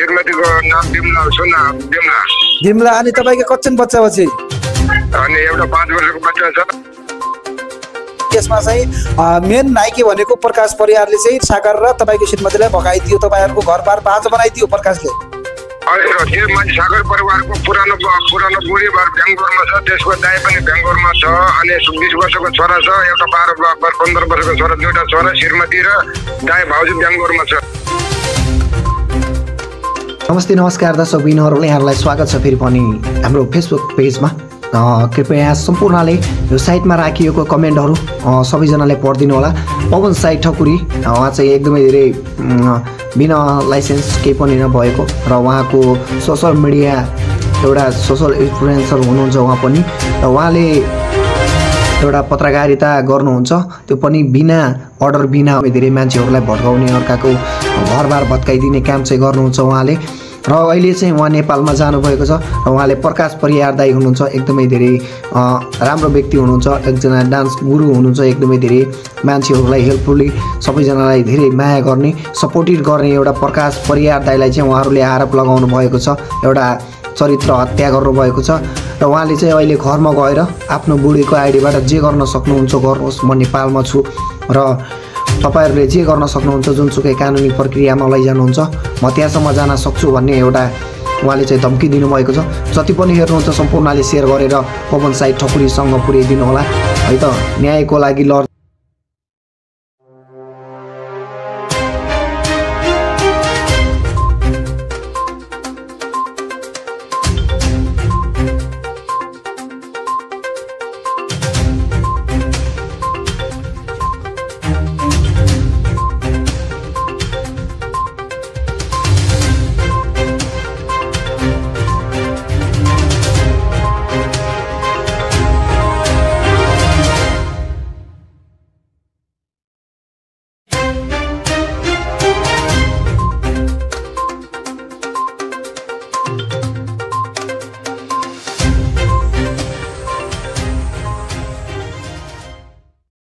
श्रीमतीको नाम बिमला सुन बिमला। बिमला अनि तपाईको कच्चन बच्चा बच्ची? अनि एउटा 5 वर्षको बच्चा छ। यसमा चाहिँ मेन नाइके भनेको प्रकाश परियारले चाहिँ सागर र तपाईको श्रीमतीलाई भगाइदियो, तपाईहरुको घरबार बाँझो बनाइदियो प्रकाशले। अहिले त्यो मान्छे सागर परिवारको पुरानो बुढी भएर बेंगलोरमा छ, त्यसको दाइ पनि बेंगलोरमा छ, अनि 20 वर्षको छोरा छ, एउटा 15 वर्षको छोरा, दुईटा छोरा श्रीमती र दाइ भाउजू बेंगलोरमा छ। नमस्ते नमस्कार दर्शकबिनहरुलाई यहाँलाई स्वागत छ फेरि पनि हाम्रो फेसबुक पेजमा। कृपया सम्पूर्णले यो साइटमा राखिएको कमेन्टहरु सबैजनाले पढिदिनु होला। पवन साई ठकुरी उहाँ चाहिँ एकदमै धेरै बिना लाइसेन्स केही पनि नभएको र उहाँको सोशल मिडिया एउटा सोशल इन्फ्लुएन्सर हुनुहुन्छ उहाँ पनि, र उहाँले एउटा पत्रकारिता गर्नुहुन्छ, त्यो पनि बिना अर्डर बिना धेरै मान्छेहरूलाई भड्काउने, अर्काको घरबार भत्काइदिने काम चाहिँ गर्नुहुन्छ उहाँले। र अहिले चाहिँ उहाँ नेपालमा जानुभएको छ र उहाँले प्रकाश परियार दाइ हुनुहुन्छ, एकदमै धेरै राम्रो व्यक्ति हुनुहुन्छ, एकजना डान्स गुरु हुनुहुन्छ, एकदमै धेरै मान्छेहरूलाई हेल्पफुली सबैजनालाई धेरै माया गर्ने सपोर्टिभ गर्ने एउटा प्रकाश परियार दाइलाई चाहिँ उहाँहरूले आरोप लगाउनु भएको छ, एउटा चरित्र हत्या गर्नुभएको छ। र उहाँले चाहिँ अहिले घरमा गएर आफ्नो बुढीको आइडीबाट जे गर्न सक्नुहुन्छ गर्नुहोस्, म नेपालमा छु र तपाईहरुले जे गर्न सक्नुहुन्छ, जुनसुकै कानुनी प्रक्रियामा लैजानुहुन्छ म त्यहाँसम्म जान सक्छु भन्ने एउटा उहाँले चाहिँ धम्की दिनुभएको छ। जति पनि हेर्नुहुन्छ सम्पूर्णले शेयर गरेर पवन साई ठकुरीसँग पुर्याइदिनु होला है त। न्यायको लागि लड